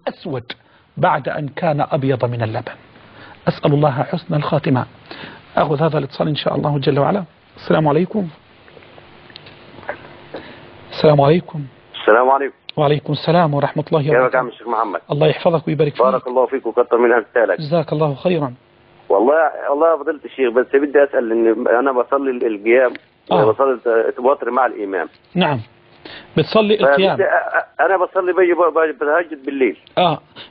أسود بعد أن كان أبيض من اللبن. أسأل الله حسن الخاتمة. أخذ هذا الاتصال إن شاء الله جل وعلا. السلام عليكم. السلام عليكم. السلام عليكم. وعليكم السلام ورحمة الله وبركاته. كيفك يا عم الشيخ محمد؟ الله يحفظك ويبارك فيك. بارك الله فيك وكثر من أمثالك. جزاك الله خيرا. والله يا فضيلة الشيخ، بس بدي أسأل، إن أنا بصلي القيام وبصلي وتر مع الإمام. نعم. بتصلي القيام. أنا بصلي بتهجد بالليل.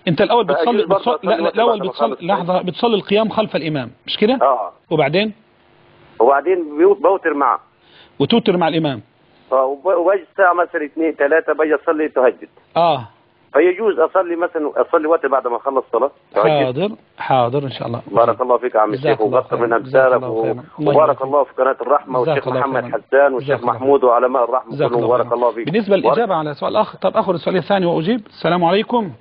أنت الأول بتصلي لا الأول بتصلي، لحظة، بتصلي القيام خلف الإمام مش كده؟ وبعدين؟ وبعدين بوتر معه. وتوتر مع الإمام. وباجي الساعة مثلا 2 3 باجي أصلي تهجد. فيجوز أصلي مثلا أصلي وقت بعد ما أخلص صلاة؟ حاضر حاضر إن شاء الله. بارك الله فيك يا عم الشيخ، وكثر من أمثالك، وبارك الله في قناة الرحمة والشيخ محمد حسان والشيخ محمود وعلماء الرحمة كلهم، بارك الله فيك. بالنسبة للإجابة على سؤال الأخ، طب آخذ السؤال الثاني وأجيب. السلام عليكم.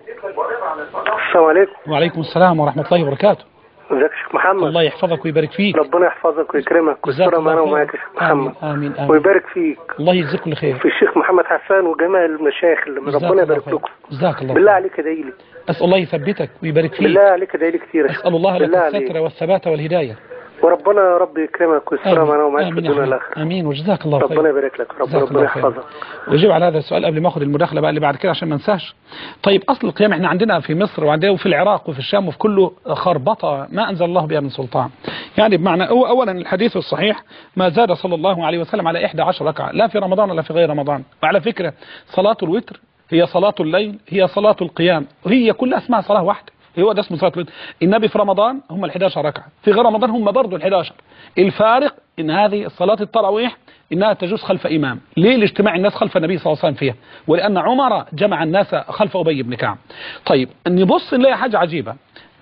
السلام عليكم. وعليكم السلام ورحمة الله وبركاته. ازيك يا شيخ محمد؟ الله يحفظك ويبارك فيك. ربنا يحفظك ويكرمك ويستر معنا ومعاك يا شيخ محمد. آمين آمين. ويبارك فيك. الله يجزيك كل خير. في الشيخ محمد حسان وجميع المشايخ اللي ربنا يبارك لكم. جزاك الله. بالله عليك ادعي لي. اسال الله يثبتك ويبارك فيك. بالله عليك ادعي لي كثير. اسال الله لك الستر والثبات والهدايه. وربنا يا رب يكرمك ويستر معنا ومعاك في الدنيا والاخره. امين وجزاك الله خير. ربنا يبارك لك، ربنا يحفظك. واجيب على هذا السؤال قبل ما اخذ المداخله بقى اللي بعد كده عشان ما انساش. طيب اصل القيام احنا عندنا في مصر وعندنا وفي العراق وفي الشام وفي كله خربطه ما انزل الله بها من سلطان. يعني بمعنى اولا الحديث الصحيح ما زاد صلى الله عليه وسلم على 11 ركعه، لا في رمضان ولا في غير رمضان. وعلى فكره صلاه الوتر هي صلاه الليل، هي صلاه القيام، هي كلها اسمها صلاه واحده. هو ده اسمه صلاة الوتر. النبي في رمضان هم ال 11 ركعة، في غير رمضان هم برضه ال 11. الفارق ان هذه الصلاة التراويح انها تجوز خلف امام، ليه؟ لاجتماع الناس خلف النبي صلى الله عليه وسلم فيها، ولان عمر جمع الناس خلف ابي بن كعب. طيب نبص نلاقي حاجة عجيبة،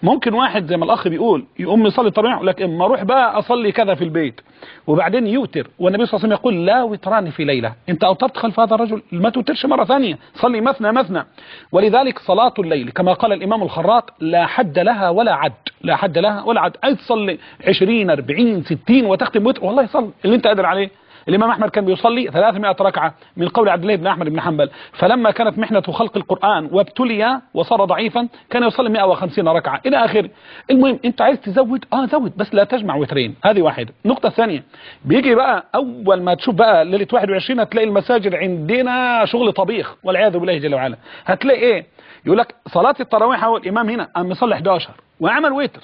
ممكن واحد زي ما الاخ بيقول يقوم يصلي التراويح يقول لك اما اروح بقى اصلي كذا في البيت، وبعدين يوتر، والنبي صلى الله عليه وسلم يقول لا وتران في ليله، انت اوترت خلف هذا الرجل ما توترش مره ثانيه، صلي مثنى مثنى. ولذلك صلاه الليل كما قال الامام الخراط لا حد لها ولا عد، لا حد لها ولا عد، عايز تصلي 20 40 60 وتختم وتر، والله صلي اللي انت قادر عليه. الإمام أحمد كان بيصلي 300 ركعة من قول عبد الله بن أحمد بن حنبل، فلما كانت محنة خلق القرآن وابتلي وصار ضعيفا كان يصلي 150 ركعة إلى آخره. المهم أنت عايز تزود زود، بس لا تجمع وترين، هذه واحدة. النقطة الثانية بيجي بقى أول ما تشوف بقى ليلة 21 هتلاقي المساجد عندنا شغل طبيخ والعياذ بالله جل وعلا. هتلاقي إيه؟ يقول لك صلاة التراويح هو الإمام هنا قام مصلي 11 وعمل وتر،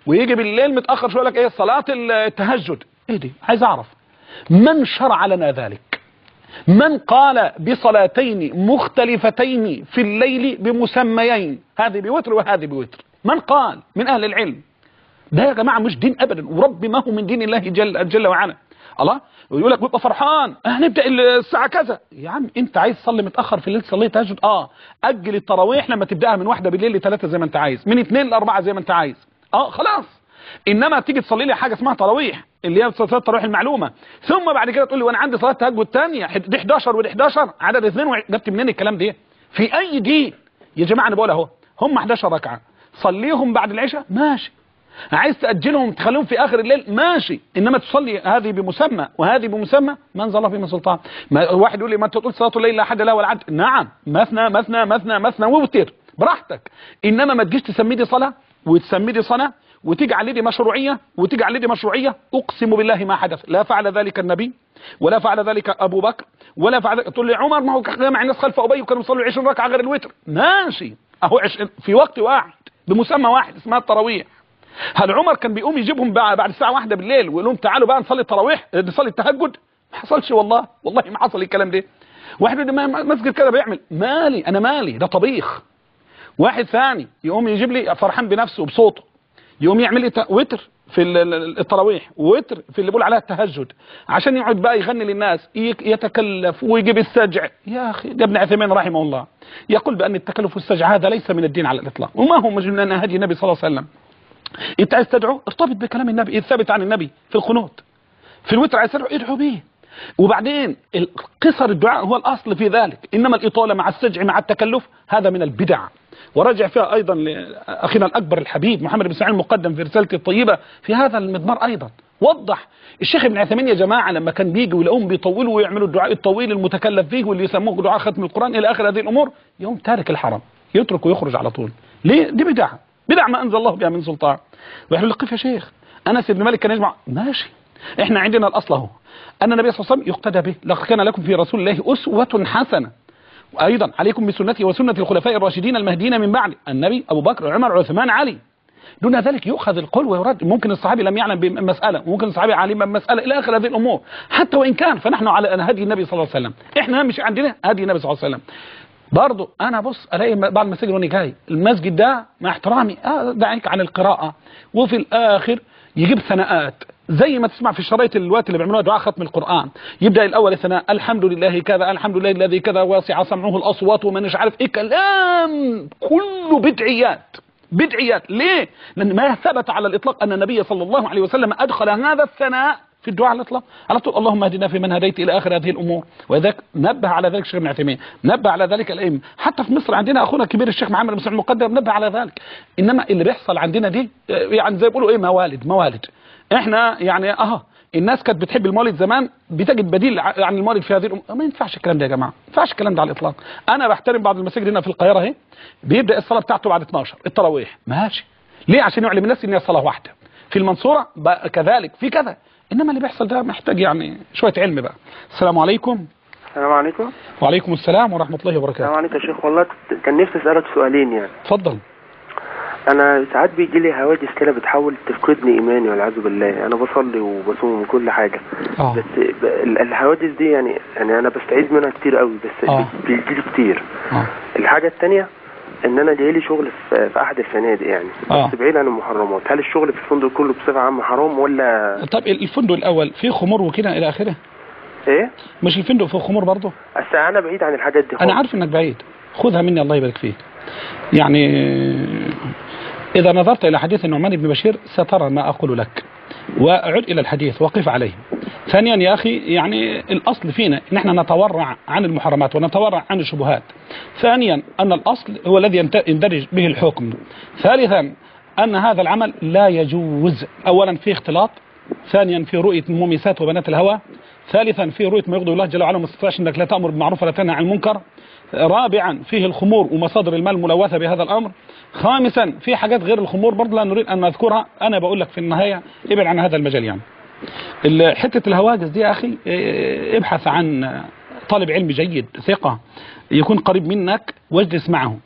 ويجي بالليل متأخر شوية يقول لك إيه صلاة التهجد. إيه دي؟ عايز أعرف من شرع لنا ذلك؟ من قال بصلاتين مختلفتين في الليل بمسميين، هذه بوتر وهذه بوتر؟ من قال من أهل العلم؟ ده يا جماعة مش دين أبدا، ورب ما هو من دين الله جل وعلا. الله ويقول لك بيبقى فرحان هنبدأ الساعة كذا. يا عم انت عايز تصلي متأخر في الليل صلي تهجد، أجل التراويح لما تبدأها من 1 بالليل ل3 زي ما انت عايز، من 2 ل4 زي ما انت عايز، خلاص. انما تيجي تصلي لي حاجه اسمها تراويح اللي هي صلاه التراويح المعلومه، ثم بعد كده تقول لي وانا عندي صلاه تهجد ثانيه دي 11 ودي 11 عدد 2، جبت منين الكلام ده؟ في اي دين يا جماعه؟ انا بقول اهو هم 11 ركعه، صليهم بعد العشاء ماشي، عايز تاجلهم تخليهم في اخر الليل ماشي، انما تصلي هذه بمسمى وهذه بمسمى ما انزل الله به من سلطان. ما واحد يقول لي ما انت تقول صلاه الليل لا حد لا ولا عد، نعم مثنى مثنى مثنى مثنى ووتر براحتك، انما ما تجيش تسمي دي صلاه وتسمي دي صلاه وتجعل دي مشروعية وتجعل دي مشروعية. أقسم بالله ما حدث، لا فعل ذلك النبي ولا فعل ذلك أبو بكر ولا فعل. تقول لي عمر ما هو جمع الناس خلف أبي وكانوا يصلوا 20 ركعة غير الوتر، ماشي أهو في وقت واحد بمسمى واحد اسمها التراويح. هل عمر كان بيقوم يجيبهم بعد الساعة 1 بالليل ويقول لهم تعالوا بقى نصلي التراويح نصلي التهجد؟ ما حصلش والله، والله ما حصل الكلام ده. واحد مسجد كده بيعمل، مالي أنا مالي، ده طبيخ. واحد ثاني يقوم يجيب لي فرحان بنفسه وبصوته، يقوم يعمل لي وتر في التراويح ووتر في اللي بيقول عليها التهجد، عشان يقعد بقى يغني للناس يتكلف ويجيب السجع. يا اخي ده ابن عثيمين رحمه الله يقول بان التكلف والسجع هذا ليس من الدين على الاطلاق، وما هو من هدي النبي صلى الله عليه وسلم. انت عايز تدعو ارتبط بكلام النبي الثابت عن النبي في القنوت، في الوتر عايز تدعو ادعو به. وبعدين قصر الدعاء هو الاصل في ذلك، انما الاطاله مع السجع مع التكلف هذا من البدع. وراجع فيها أيضا لأخينا الأكبر الحبيب محمد بن سعيد المقدم في رسالته الطيبة في هذا المضمار أيضا وضح. الشيخ ابن عثيمين يا جماعة لما كان بيجي ويلاقوهم بيطولوا ويعملوا الدعاء الطويل المتكلف فيه واللي يسموه دعاء ختم القرآن إلى آخر هذه الأمور، يوم تارك الحرم يترك ويخرج على طول. ليه؟ دي بدعة، بدع ما أنزل الله بها من سلطان. ويقول لك قف يا شيخ، أنس بن مالك كان يجمع، ماشي، احنا عندنا الأصل اهو أن النبي صلى الله عليه وسلم يقتدى به، لقد كان لكم في رسول الله أسوة حسنة، وأيضا عليكم بسنتي وسنة الخلفاء الراشدين المهديين من بعد، النبي أبو بكر عمر عثمان علي. دون ذلك يؤخذ القول ويرد. ممكن الصحابي لم يعلم بمسألة، وممكن الصحابي علم بمسألة، إلى آخر هذه الأمور، حتى وإن كان فنحن على هدي النبي صلى الله عليه وسلم، احنا مش عندنا هدي النبي صلى الله عليه وسلم. برضه أنا بص ألاقي بعض المساجد وأنا جاي المسجد ده مع احترامي دعيك عن القراءة، وفي الآخر يجيب ثناءات زي ما تسمع في الشرايط الوقت اللي بيعملوها دعاء ختم القرآن، يبدأ الأول ثناء الحمد لله كذا، الحمد لله الذي كذا، واسع سمعه الأصوات وما مش عارف إيه، كلام كله بدعيات بدعيات. ليه؟ لأن ما ثبت على الإطلاق أن النبي صلى الله عليه وسلم أدخل هذا الثناء في الدعاء على الإطلاق، على طول اللهم اهدنا فيمن هديت إلى آخر هذه الأمور. وذاك نبه على ذلك الشيخ ابن عثيمين، نبه على ذلك الأئمة، حتى في مصر عندنا أخونا الكبير الشيخ محمد بن المقدم نبه على ذلك. إنما اللي بيحصل عندنا دي يعني زي بيقولوا إيه، موالد موالد. إحنا يعني الناس كانت بتحب المولد زمان، بتجد بديل عن المولد في هذه الأمور. ما ينفعش الكلام ده يا جماعة، ما ينفعش الكلام ده على الإطلاق. أنا بحترم بعض المساجد هنا في القاهرة اهي، بيبدأ الصلاة بتاعته بعد 12 التراويح، ماشي، ليه؟ عشان يعلم الناس إن هي صلاة واحدة. في المنصورة كذلك، في كذا. إنما اللي بيحصل ده محتاج يعني شوية علم بقى. السلام عليكم. السلام عليكم. وعليكم السلام ورحمة الله وبركاته. السلام عليكم يا شيخ، والله كان نفسي أسألك سؤالين يعني. اتفضل. أنا ساعات بيجي لي هواجس كده بتحاول تفقدني إيماني والعياذ بالله، أنا بصلي وبصوم وكل حاجة، بس الهواجس دي يعني أنا بستعيذ منها كتير قوي، بس بيجي لي كتير. الحاجة التانية إن أنا جاي لي شغل في أحد الفنادق يعني، بس بعيد عن المحرمات. هل الشغل في الفندق كله بصفة عامة حرام ولا؟ طب الفندق الأول فيه خمور وكده إلى آخره؟ إيه؟ مش الفندق فيه خمور برضه؟ بس أنا بعيد عن الحاجات دي خالص. أنا عارف إنك بعيد، خذها مني الله يبارك فيك. يعني إذا نظرت إلى حديث النعمان بن بشير سترى ما أقول لك، وأعد إلى الحديث وقف عليه. ثانيا يا أخي، يعني الأصل فينا إن احنا نتورع عن المحرمات ونتورع عن الشبهات. ثانيا أن الأصل هو الذي يندرج به الحكم. ثالثا أن هذا العمل لا يجوز، أولا فيه اختلاط، ثانيا في رؤية المومسات وبنات الهوى، ثالثا في رؤية ما يغضب الله جل وعلا وما استطاعش أنك لا تأمر بالمعروف ولا تنهى عن المنكر، رابعا فيه الخمور ومصادر المال الملوثة بهذا الأمر، خامسا في حاجات غير الخمور برضه لا نريد أن نذكرها. أنا بقول لك في النهاية ابعد عن هذا المجال. يعني حتة الهواجس دي يا أخي، ابحث عن طالب علم جيد ثقة يكون قريب منك واجلس معه،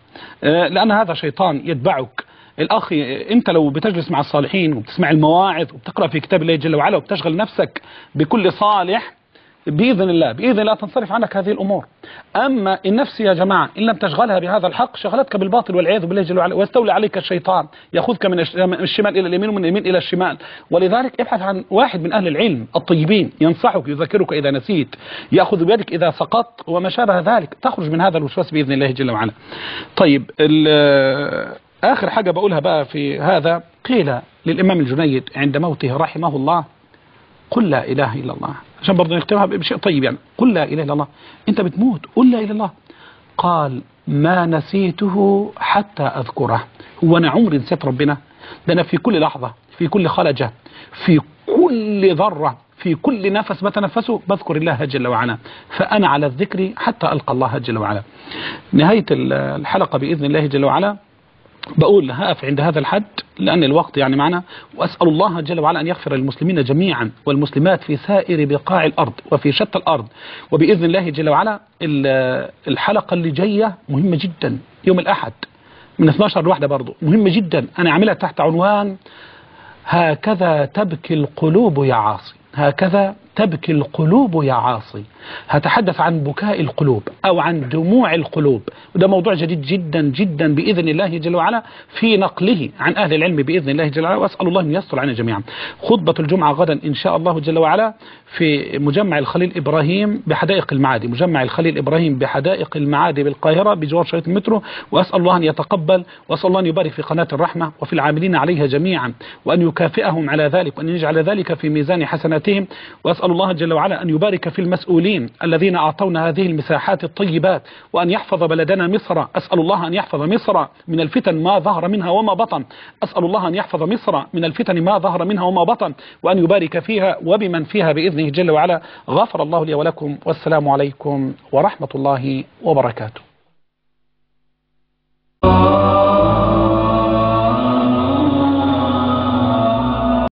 لأن هذا شيطان يتبعك. الأخ أنت لو بتجلس مع الصالحين وبتسمع المواعظ وبتقرأ في كتاب الله جل وعلا وبتشغل نفسك بكل صالح، بإذن الله بإذن الله تنصرف عنك هذه الأمور. أما النفس يا جماعة إن لم تشغلها بهذا الحق شغلتك بالباطل والعياذ بالله جل وعلا، واستولى عليك الشيطان يأخذك من الشمال إلى اليمين ومن اليمين إلى الشمال. ولذلك ابحث عن واحد من أهل العلم الطيبين ينصحك، يذكرك إذا نسيت، يأخذ بيدك إذا سقطت وما شابه ذلك، تخرج من هذا الوسواس بإذن الله جل وعلا. طيب آخر حاجة بقولها بقى في هذا، قيل للإمام الجنيد عند موته رحمه الله: قل لا إله إلا الله، عشان برضه نختمها بشيء طيب يعني، قل لا إله إلا الله، أنت بتموت قل لا إله إلا الله. قال: ما نسيته حتى أذكره. هو أنا عمري نسيت ربنا؟ ده أنا في كل لحظة، في كل خلجة، في كل ذرة، في كل نفس بتنفسه بذكر الله جل وعلا، فأنا على الذكر حتى ألقى الله جل وعلا. نهاية الحلقة بإذن الله جل وعلا بقول هقف عند هذا الحد لأن الوقت يعني معنا، وأسأل الله جل وعلا أن يغفر للمسلمين جميعا والمسلمات في سائر بقاع الأرض وفي شتى الأرض. وبإذن الله جل وعلا الحلقة اللي جاية مهمة جدا، يوم الأحد من 12 لواحدة برضو مهمة جدا، أنا عاملها تحت عنوان هكذا تبكي القلوب يا عاصي. هكذا تبكي القلوب يا عاصي. هتحدث عن بكاء القلوب أو عن دموع القلوب، وده موضوع جديد جدا جدا بإذن الله جل وعلا في نقله عن أهل العلم بإذن الله جل وعلا، وأسأل الله أن يستر عنا جميعا. خطبة الجمعة غدا إن شاء الله جل وعلا في مجمع الخليل إبراهيم بحدائق المعادي، مجمع الخليل إبراهيم بحدائق المعادي بالقاهرة بجوار شريط المترو. وأسأل الله أن يتقبل، وأسأل الله أن يبارك في قناة الرحمة وفي العاملين عليها جميعا، وأن يكافئهم على ذلك، وأن يجعل ذلك في ميزان حسناتهم. وأسأل الله جل وعلا أن يبارك في المسؤولين الذين أعطونا هذه المساحات الطيبات، وأن يحفظ بلدنا مصر. أسأل الله أن يحفظ مصر من الفتن ما ظهر منها وما بطن. أسأل الله أن يحفظ مصر من الفتن ما ظهر منها وما بطن، وأن يبارك فيها وبمن فيها بإذنه جل وعلا. غفر الله لي ولكم، والسلام عليكم ورحمة الله وبركاته.